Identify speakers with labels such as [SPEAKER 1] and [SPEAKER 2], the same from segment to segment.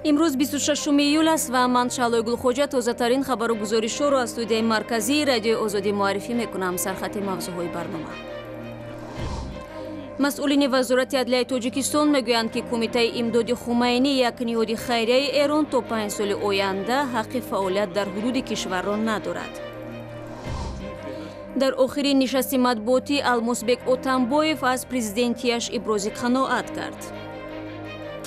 [SPEAKER 1] Имрӯз 26 июл аст ва ман, Шаҳлои Гулхоҷа, тозатарин хабару гузоришҳоро аз студияи марказии Радиои Озодӣ муаррифӣ мекунам. Сархати мавзӯъҳои барнома. Масъулини Вазорати адлияи Тоҷикистон мегӯянд, ки Кумитаи имдоди Хумайнӣ, як ниҳоди хайрияи Эрон, то 5 соли оянда ҳаққи фаъолият дар ҳудуди кишварро надорад. Дар охирин нишасти матбуотӣ Алмосбек Отамбоев аз президентияш ибрози қаноат кард.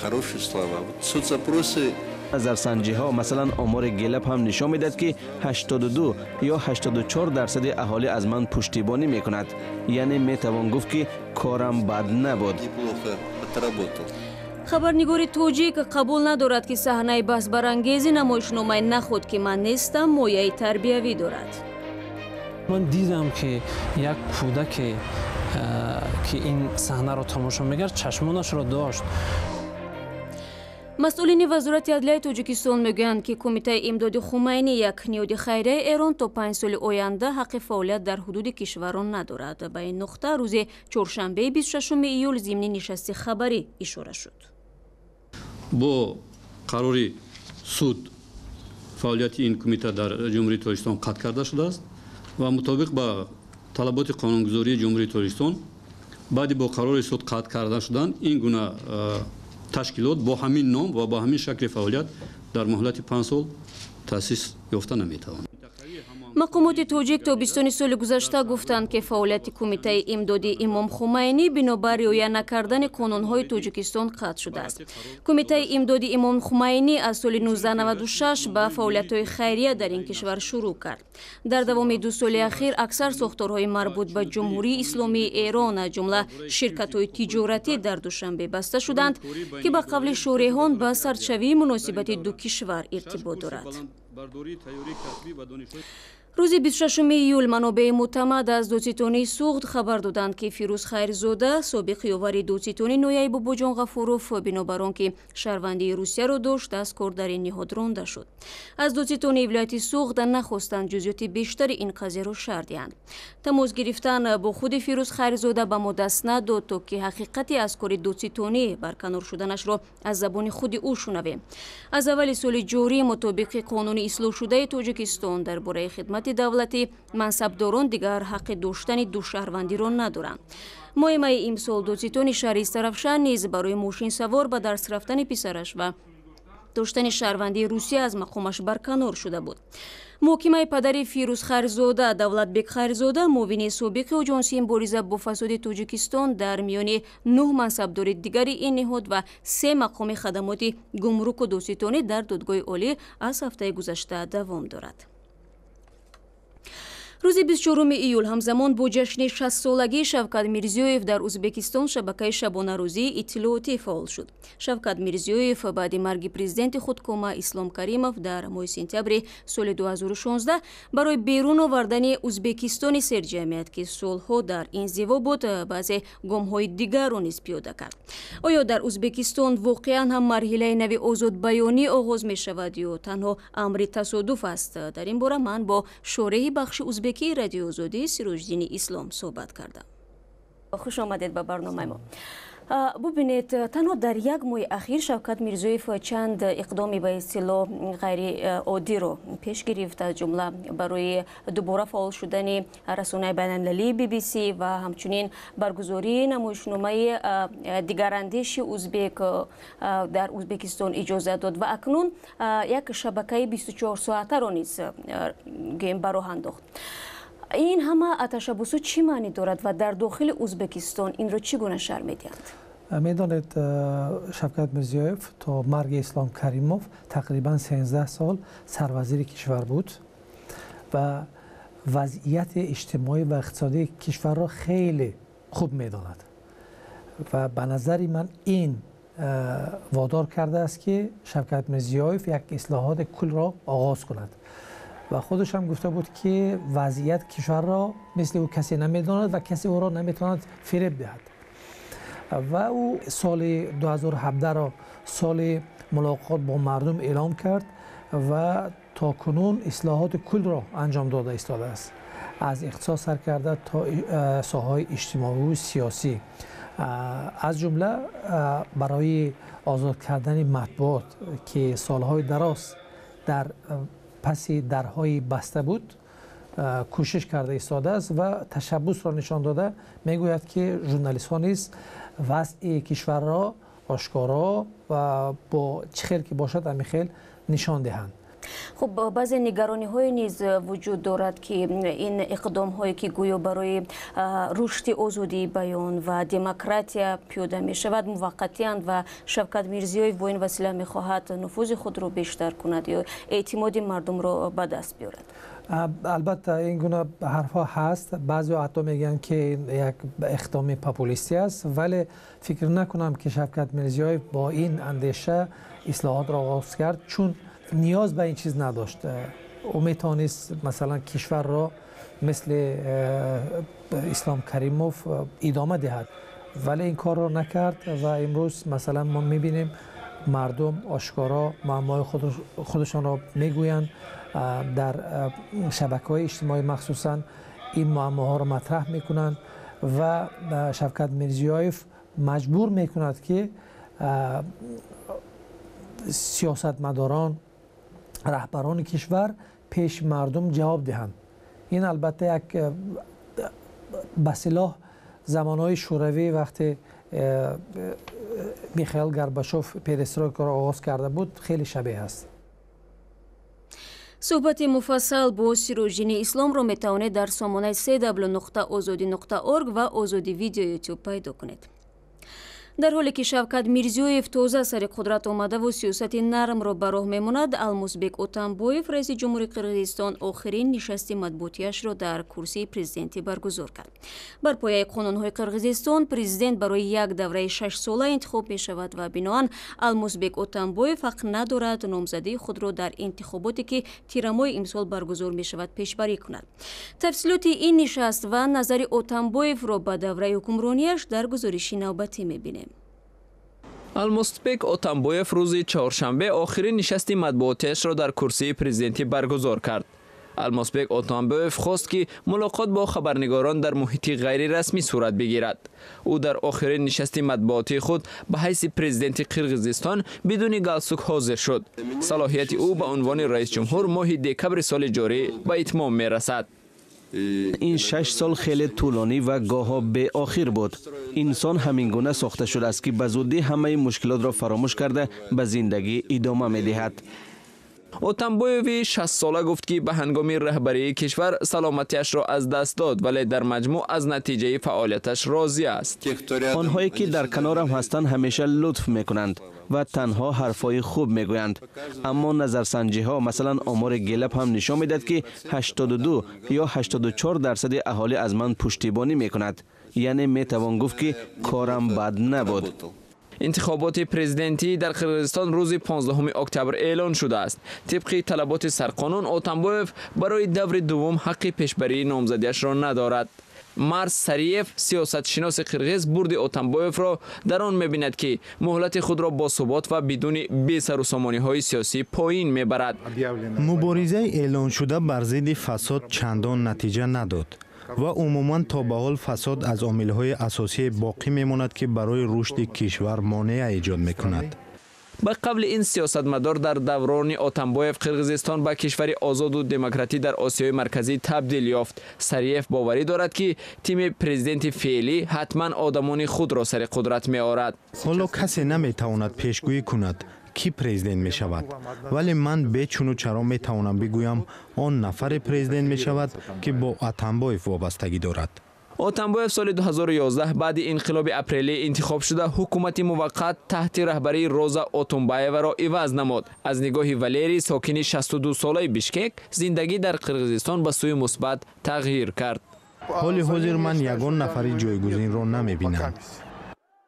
[SPEAKER 2] Хорошие слова. Вот соцопросы
[SPEAKER 3] Назарсанҷиҳо, масалан омори Гэллап ҳам нишон медиҳад, ки 82 ё 84 дарсади аҳолӣ аз ман пуштибонӣ мекунад. Яъне метавон гуфт, ки корам бад набуд.
[SPEAKER 2] Неплохо отработал.
[SPEAKER 1] Хабарнигори тоҷик қабул надорад, ки саҳнаи баҳсбарангези намоишномаи «Наход ки ман нестам» мояи тарбиявӣ дорад.
[SPEAKER 4] Ман дидам, ки як кӯдаке, ки ин саҳнаро тамошо мекард, чашмонашро дошт.
[SPEAKER 1] Масъулини Вазорати адлияи Тоҷикистон мегӯянд, ки Кумитаи имдоди Хумайнӣ, як ниҳоди хайрияи Эрон, то 5 соли оянда ҳаққи фаъолият дар ҳудуди кишварро надорад. Ба ин нуқта рӯзи чоршанбеи 26 июл зимни нишасти хабарӣ ишора шуд.
[SPEAKER 5] Бо қарори суд фаъолияти ин кумита дар Ҷумҳурии Тоҷикистон қатъ карда шудааст ва мутобиқ ба талаботи қонунгузории Ҷумҳурии Тоҷикистон, баъди бо қарори суд қатъ карда шудан, ин гуна ташкилот бо ҳамин ном ва бо ҳамин шакли фаъолият дар муҳлати 5 сол таъсис ёфта наметавонад.
[SPEAKER 1] Мақомоти тоҷик тобистони соли гузашта гуфтанд, ки фаъолияти Кумитаи имдоди Имом Хумайнӣ бинобар риоя накардани қонунҳои Тоҷикистон қатъ шудааст. Кумитаи имдоди Имом Хумайнӣ аз соли 1996 ба фаъолиятҳои хайрия дар ин кишвар шурӯъ кард. Дар давоми 2 соли ахир аксар сохторҳои марбут ба Ҷумҳурии Исломии Эрон, аз ҷумла ширкатҳои тиҷоратӣ, дар Душанбе баста шуданд, ки ба қавли шореҳон ба сардшавии муносибати ду кишвар иртибот дорад. Рӯзи 26 июл манобеи мӯътамад аз додситонии Суғд хабар доданд, ки Фирӯз Хайрзода, собиқ ёвари додситони ноҳияи Бобоҷон Ғафуров, бинобар он ки шаҳрвандии Русияро дошт, аз кор дар ин ниҳод ронда шуд. Аз додситонии вилояти Суғд нахостанд ҷузъиёти бештари ин қазияро шарҳ диҳанд. Тамос гирифтан бо худи Фирӯз Хайрзода ба мо даст надод, то ки ҳақиқати аз кори додситонӣ барканор шуданашро аз забони худи ӯ шунавем. Аз аввали соли ҷорӣ, мутобиқи қонуни ислоҳшудаи Тоҷикистон дар бораи хидмати давлатӣ, мансабдорон дигар ҳаққи доштани ду шаҳрвандиро надоранд. Моҳи майи имсол додситони шаҳри Истаравшан низ барои мошинсавор ба дарс рафтани писараш ва доштани шаҳрвандии Русия аз мақомаш барканор шуда буд. Муҳокимаи падари Фирӯз Хайрзода, Давлатбек Хайрзода, муовини собиқи Оҷонсии мубориза бо фасоди Тоҷикистон, дар миёни нӯҳ мансабдори дигари ин ниҳод ва се мақоми хадамоти гумруку додситонӣ дар Додгоҳи Олӣ аз ҳафтаи гузашта давом дорад. Рӯзи 24 июл, ҳамзамон бо ҷашни 60-солагии Шавкат Мирзиёев, дар Узбекистон шабакаи шабонарӯзии иттилоотӣ фаъол шуд. Шавкат Мирзиёев баъди марги президенти худкома Ислом Каримов дар моҳи сентябри соли 2016 барои берун овардани Узбекистони серҷамъият, ки солҳо дар инзиво буд, баъзе гомҳои дигарро низ пиёда кард. Оё дар Узбекистон воқеан ҳам марҳилаи нави озодбаёнӣ оғоз мешавад ё танҳо амри тасодуф аст? Дар ин бора ман бо шореҳи бахши узбекии Радиои Озодӣ Сироҷиддини Ислом суҳбат кардам. Хуш омадед ба барномаи мо. Бубинед, танҳо дар як моҳи ахир Шавкат Мирзоев чанд иқдоми ба истилоҳ ғайриоддиро пеш гирифт, аз ҷумла барои дубора фаъол шудани расонаи байналмилалии BBC ва ҳамчунин баргузории намоишномаи дигарандеши узбек дар Узбекистон иҷозат дод ва акнун як шабакаи 24 соатаро низ, гӯем, ба роҳ андохт. Ин ҳама ташаббусҳо чӣ маънӣ дорад ва дар дохили Узбекистон инро чӣ гуна шарҳ медиҳанд?
[SPEAKER 6] Медонед, Шавкат Мирзиёев то марги Ислом Каримов тақрибан 13 сол сарвазири кишвар буд ва вазъияти иҷтимоӣ ва иқтисодии кишварро хеле хуб медонад ва ба назари ман ин водор кардааст, ки Шавкат Мирзиёев як ислоҳоти куллро оғоз кунад. Ва худаш ҳам гуфта буд, ки вазъият кишварро мисли ӯ касе намедонад ва касе ӯро наметавонад фиреб диҳад. Ва ӯ соли 2017-ро соли мулоқот бо мардум эълом кард ва то кунун ислоҳоти куллро анҷом дода истодааст, аз иқтисод сар карда то соҳаҳои иҷтимоию сиёсӣ. Аз ҷумла барои озод кардани матбуот, ки солҳои дароз дар паси дарҳои баста буд, кӯшиш карда истодааст ва ташаббусро нишон дода мегӯяд, ки журналистҳо низ вазъи кишварро ошкоро ва бо чӣ хел ки бошад, ҳамин хел нишон диҳанд.
[SPEAKER 1] Хуб, баъзе нигарониҳое низ вуҷуд дорад, ки ин иқдомҳое, ки гӯё барои рушди озодии баён ва демократия пиёда мешавад, муваққатианд ва Шавкат Мирзиёев бо ин васила мехоҳад нуфузи худро бештар кунад ё эътимоди мардумро ба даст биёрад.
[SPEAKER 6] Албатта, ин гуна ҳарфҳо ҳаст. Баъзеҳо ҳатто мегӯянд, ки як иқдоми популистӣ аст, вале фикр накунам, ки Шавкат Мирзиёев бо ин андеша ислоҳотро оғоз кард, чун ниёз ба ин чиз надошт. Ӯ метавонист, масалан, кишварро мисли Ислом Каримов идома диҳад, вале ин корро накард ва имрӯз, масалан, мо мебинем, мардум ошкоро муаммои худашонро мегӯянд, дар шабакаҳои иҷтимоӣ махсусан ин муаммоҳоро матраҳ мекунанд ва Шавкат Мирзиёев маҷбур мекунад, ки сиёсатмадорон, раҳбарони кишвар пеши мардум ҷавоб диҳанд. Ин албатта як ба силоҳ замонҳои Шӯравӣ, вақте Михаил Горбачов перестройкаро оғоз карда буд, хеле шабеҳ аст.
[SPEAKER 1] Суҳбати муфассал бо Сироҷиддини Исломро метавонед дар сомонаи cw.ozodi.org ва Озоди Видео Ютуб пайдо кунед. Дар ҳоле ки Шавкат Мирзиёев тоза сари қудрат омадаву сиёсати нармро ба роҳ мемонад, Алмусбек Отамбоев, раиси ҷумҳури Қирғизистон, охирин нишасти матбуотиашро дар курсии президентӣ баргузор кард. Бар пояи қонунҳои Қирғизистон президент барои як давраи 6-сола интихоб мешавад ва биноан Алмусбек Отамбоев ҳақ надорад номзадии худро дар интихоботе, ки тирамоҳи имсол баргузор мешавад, пешбарӣ кунад. Тафсилоти ин нишаст ва назари Отамбоевро ба давраи ҳукмронияш дар гузориши навбатӣ мебинем.
[SPEAKER 7] Алмусбек Отамбоев рӯзи чоршанбе охирин нишасти матбуотиашро дар курсии президентӣ баргузор кард. Алмосбек Отамбоев хост, ки мулоқот бо хабарнигорон дар муҳити ғайрирасмӣ сурат бигирад. Ӯ дар охирин нишасти матбуотии худ ба ҳайси президенти Қирғизистон бидуни галстук ҳозир шуд. Салоҳияти ӯ ба унвони раисҷумҳур моҳи декабри соли ҷорӣ ба итмом мерасад.
[SPEAKER 3] Ин 6 сол хеле тӯлонӣ ва гоҳо беохир буд. Инсон ҳамин гуна сохта шудааст, ки ба зуддӣ ҳамаи мушкилотро фаромӯш карда, ба зиндагӣ идома медиҳад.
[SPEAKER 7] Отамбоеви 60-сола гуфт, ки ба ҳангоми раҳбарии кишвар саломатиашро аз даст дод, вале дар маҷмӯъ аз натиҷаи фаъолияташ розӣ аст.
[SPEAKER 3] Онҳое, ки дар канорам ҳастанд, ҳамеша лутф мекунанд ва танҳо ҳарфҳои хуб мегӯянд. Аммо назарсанҷиҳо, масалан, омори Гэллап ҳам нишон медиҳад, ки 82 ё 84 дарсади аҳолӣ аз ман пуштибонӣ мекунад. Яъне метавон гуфт, ки корам бад набуд.
[SPEAKER 7] Интихоботи президентӣ дар Қирғизистон рӯзи 15 октябр эълон шудааст. Тибқи талаботи сарқонун, Отамбоев барои даври дуввум ҳаққи пешбарии номзадиашро надорад. Марс Сариев, сиёсатшиноси қирғиз, бурди Отамбоевро дар он мебинад, ки муҳлати худро бо субот ва бидуни бесарусомониҳои сиёсӣ поин мебарад.
[SPEAKER 8] Муборизаи эълоншуда бар зидди фасод чандон натиҷа надод ва умуман то ба ҳол фасод аз омилҳои асосие боқӣ мемонад, ки барои рушди кишвар монеа эҷод мекунад.
[SPEAKER 7] Ба қавли ин сиёсатмадор, дар даврони Отамбоев Қирғизистон ба кишвари озоду демократӣ дар Осиёи Марказӣ табдил ёфт. Сариев боварӣ дорад, ки тими президенти феълӣ ҳатман одамони худро сари қудрат меорад.
[SPEAKER 8] Ҳоло касе наметавонад пешгӯӣ кунад, кӣ президент мешавад, вале ман бечуну чаро метавонам бигӯям, он нафаре президент мешавад, ки бо Атамбоев вобастагӣ дорад.
[SPEAKER 7] Отамбоев соли 2011 баъди инқилоби апрелӣ интихоб шуда, ҳукумати муваққат таҳти раҳбарии Роза Отумбаеваро иваз намуд. Аз нигоҳи Валерий, сокини 62-солаи Бишкек, зиндагӣ дар Қирғизистон ба сӯи мусбат тағйир кард.
[SPEAKER 8] Ҳоли ҳозир ман ягон нафари ҷойгузинро намебинам.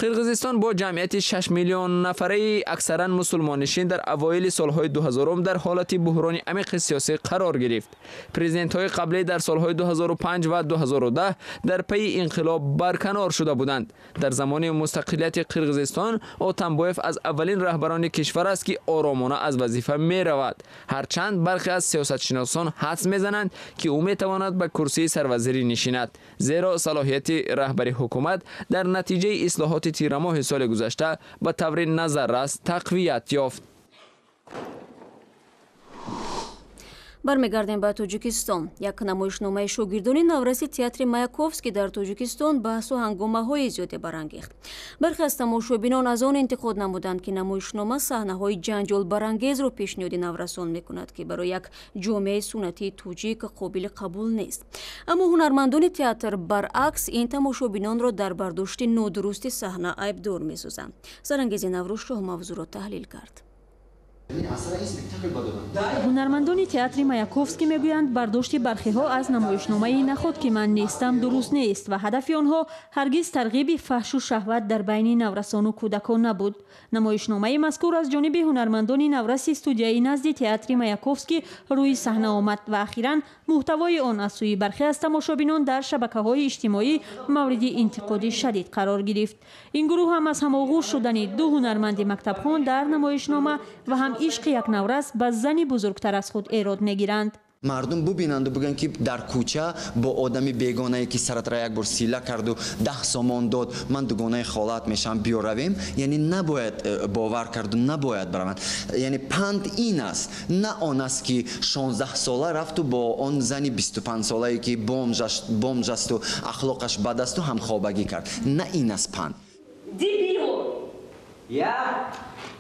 [SPEAKER 7] Қирғизистон бо ҷамъияти 6 миллион нафараи аксаран мусулмоннишин дар авоили солҳои 2000 дар ҳолати буҳрони амиқи сиёсӣ қарор гирифт. Президентҳои қаблӣ дар солҳои 2005 ва 2010 дар пайи инқилоб барканор шуда буданд. Дар замони мустақилияти Қирғизистон Отамбоев аз аввалин раҳбарони кишвар аст, ки оромона аз вазифа меравад. Ҳарчанд бархе аз сиёсатшиносон ҳадс мезананд, ки ӯ метавонад ба курсии сарвазирӣ нишинад, зеро салоҳияти раҳбари ҳукумат дар натиҷаи ислоҳоти тирамоҳи соли гузашта ба таври назаррас тақвият ёфт.
[SPEAKER 1] Бармегардем ба Тоҷикистон. Як намоишномаи шогирдони навраси театри Маяковский дар Тоҷикистон баҳсу ҳангомаҳои зиёде барангехт. Бархе аз тамошобинон аз он интиқод намуданд, ки намоишнома саҳнаҳои ҷанҷолбарангезро пешниҳоди наврасон мекунад, ки барои як ҷомеаи суннатии тоҷик қобили қабул нест. Аммо ҳунармандони театр баръакс ин тамошобинонро дар бардошти нодурусти саҳна айбдор месозанд. Сарангези Наврӯзшоҳ мавзӯъро таҳлил кард.
[SPEAKER 9] Ҳунармандони театри Маяковский мегӯянд, бардошти бархеҳо аз намоишномаи «Наход ки ман нестам» дуруст нест ва ҳадафи онҳо ҳаргиз тарғиби фаҳшу шаҳват дар байни наврасону кӯдакон набуд. Намоишномаи мазкур аз ҷониби ҳунармандони навраси студияи назди театри Маяковский рӯи саҳна омад ва ахиран муҳтавои он аз сӯи бархе аз тамошобинон дар шабакаҳои иҷтимоӣ мавриди интиқоди шадид қарор гирифт. Ин гурӯҳ ҳам аз ҳамоғӯш шудани ду ҳунарманди мактабхон дар намоишнома ва ҳам ишқи як наврас ба зани бузургтар аз худ эрод мегиранд.
[SPEAKER 10] Мардум бубинанду бигӯянд, ки дар кӯча бо одами бегонае, ки саратра як бор сила карду 10 сомон дод, ман дугонаи холат мешавам, биё равем, яъне набояд бовар карду набояд бараванд. Яъне панд ин аст, на он аст, ки 16 сола рафту бо он зани 25 солае, ки бомж асту ахлоқаш бад асту, ҳамхобагӣ кард. На ин аст панд.
[SPEAKER 11] Дебил! Я?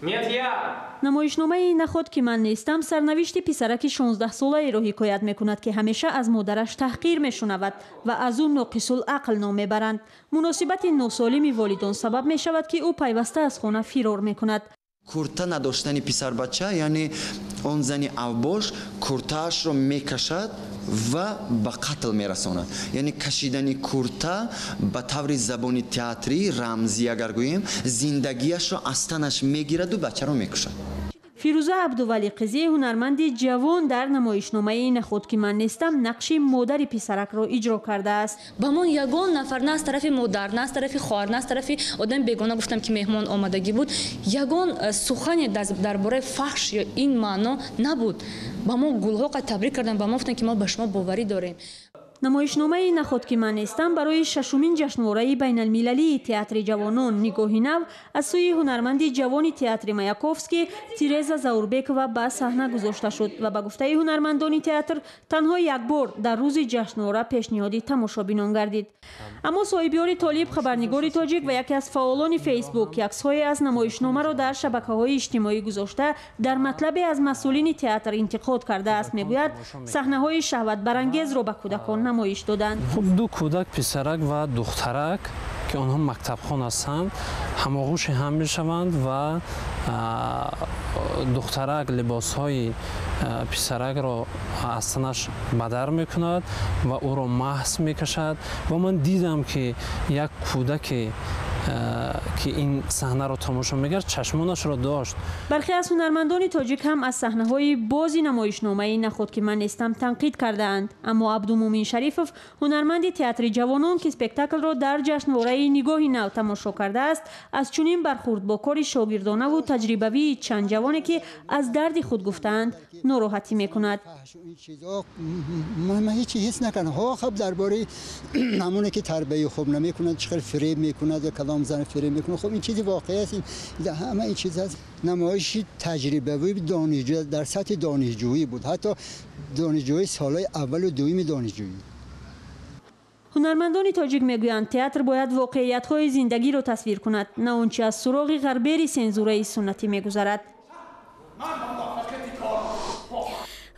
[SPEAKER 11] Нет, я!
[SPEAKER 9] Намоишномаи «Наход ки ман нестам» сарнавишти писараки 16-солаеро ҳикоят мекунад, ки ҳамеша аз модараш таҳқир мешунавад ва аз ӯ ноқисул ақл ном мебаранд. Муносибати носолими волидон сабаб мешавад, ки ӯ пайваста аз хона фирор мекунад.
[SPEAKER 10] Курта надоштани писарбача, яъне он зани авбош куртаашро мекашад ва ба қатл мерасонад. Яъне кашидани курта ба таври забони театрӣ рамзӣ агар гӯем, зиндагиашро аз танаш мегираду бачаро мекушад.
[SPEAKER 9] Фирӯза Абдувалиқизи, ҳунарманди ҷавон, дар намоишномаи «Наход ки ман нестам» нақши модари писаракро иҷро кардааст.
[SPEAKER 12] Ба мон ягон нафар, на аз тарафи модар, на аз тарафи хоҳар, на аз тарафи одами бегона, гуфтам ки меҳмон омадагӣ буд, ягон сухане дар бораи фаҳш ё ин маъно набуд. Ба мо гулҳо қад табрик карданд, ба мо гуфтанд, ки мо ба шумо боварӣ дорем.
[SPEAKER 9] Намоишномаи «Наход ки ман нестам» барои шашумин ҷашнвораи байналмилалии театри ҷавонон «Нигоҳи нав» аз сӯи ҳунарманди ҷавони театри Маяковский Тереза Заурбекова ба саҳна гузошта шуд ва ба гуфтаи ҳунармандони театр танҳо як бор дар рӯзи ҷашнвора пешниҳоди тамошобинон гардид. Аммо Соҳибёри Толиб, хабарнигори тоҷик ва яке аз фаъолони Фейсбук, ки аксҳое аз намоишномаро дар шабакаҳои иҷтимоӣ гузошта, дар матлабе аз масъулини театр интиқод кардааст, мегӯяд саҳнаҳои шаҳватбарангезро ба кӯдакон намоиш доданд.
[SPEAKER 4] Хуб, ду кӯдак, писарак ва духтарак, ки онҳо мактабхон ҳастанд, ҳамоғӯши ҳам мешаванд ва духтарак либосҳои писаракро аз танаш бадар мекунад ва ӯро маҳз мекашад. Ва ман дидам, ки як кӯдаке, ки ин саҳнаро тамошо мекард, чашмонашро дошт.
[SPEAKER 9] Бархе аз ҳунармандони тоҷик ҳам аз саҳнаҳои бози намоишномаи «Наход ки ман нестам» танқид кардаанд. Аммо Абдумумин Шарифов, ҳунарманди театри ҷавонон, ки спектаклро дар ҷашнвораи «Нигоҳи нав» тамошо кардааст, аз чунин бархурд бо кори шогирдонаву таҷрибавии чанд ҷавоне, ки аз дарди худ гуфтаанд, нороҳатӣ мекунад.
[SPEAKER 13] Ман ҳеҷ ҳис накардам. Хоб, дар бораи ҳамоне ки тарбияи хуб намекунад, чӣ хел фиреб мекунад ё калом зан фиреб мекунад. Хуб, ин чизи воқеӣ аст, ҳама ин чиз аст. Намоиши таҷрибавии донишҷӯ дар сатҳи донишҷӯӣ буд, ҳатто донишҷӯи солҳои аввалу дуюми донишҷӯӣ.
[SPEAKER 9] Ҳунармандони тоҷик мегӯянд, театр бояд воқеиятҳои зиндагиро тасвир кунад, на он чи аз суроғи ғарбери сензураи суннатӣ мегузарад.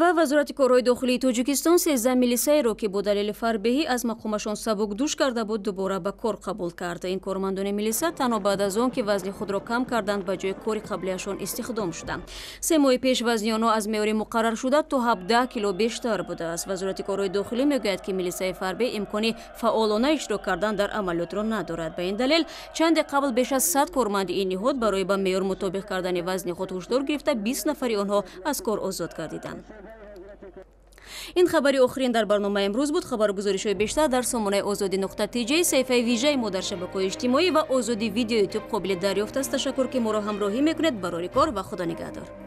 [SPEAKER 1] Ва Вазорати корҳои дохилии Тоҷикистон 13 милисаеро, ки бо далели фарбеҳӣ аз мақомашон сабукдӯш карда буд, дубора ба кор қабул кард. Ин кормандони милиса танҳо баъд аз он ки вазни худро кам карданд, ба ҷои кори қаблияшон истихдом шуданд. 3 моҳи пеш вазни онҳо аз меъёри муқарраршуда то 17 кило бештар будааст. Вазорати корҳои дохилӣ мегӯяд, ки милисаи фарбеҳ имкони фаъолона иштирок кардан дар амалиётро надорад. Ба ин далел чанде қабл беш аз 100 корманди ин ниҳод барои ба меъёр мутобиқ кардани вазни худ ҳушдор гирифта, 20 нафари онҳо аз кор озод гардиданд. Ин хабари охирин дар барномаи имрӯз буд. Хабару гузоришҳои бештар дар сомонаи озодӣ нуқта тж, саҳифаи вижаи мо дар шабакаҳои иҷтимоӣ ва Озодӣ Видео Ютуб қобили дарёфт аст. Ташаккур, ки моро ҳамроҳӣ мекунед. Барори кор ва Худо нигаҳдор.